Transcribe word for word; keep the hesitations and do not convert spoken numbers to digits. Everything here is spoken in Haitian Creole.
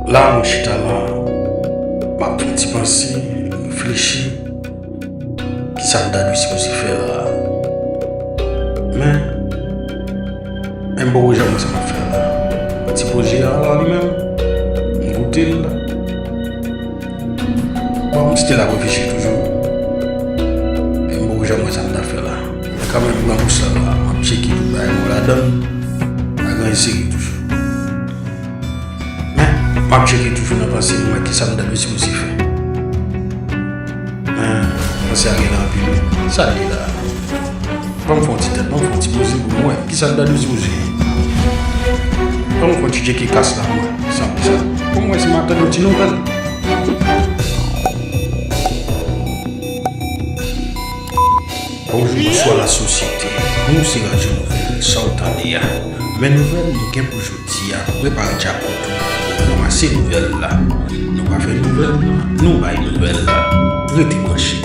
La, mwen chita la, m ap fè yon ti panse, reflechi, kisa m ta dwe sipoze fè la. Men, men m poko janm wè sa m ap fè la. Ti pwojè a la, li menm, m goute l. Bon, m still ap reflechi toujou. Men m poko janm wè sa m ta fè la. Men kanmenm, gran bous la, m ap tcheke tout bagay mwen ladan l. Pa gen anyen serye toujou. Men, m ap tcheke toujou nan panse m, wè kisa m ta dwe sipoze fè. Men, panse a gen anpil. Sa l ye la? Ban m fè yon ti tèt, ban m fè yon ti poze pou m wè kisa m ta dwe sipoze ye. Ban m fè yon ti tcheke kas la, mwen, sa m di sa. Pou m wè si m ap tande yon ti nouvèl. Bonjou, bonswa lasosyete. Nou se Radyo Nouvèl, sa w tande a. Men nouvèl nou gen pou jodi a, prepare djapot ou, ranmase nouvèl la. Nou pa fè nouvèl, nou bay nouvèl la. Rete branche.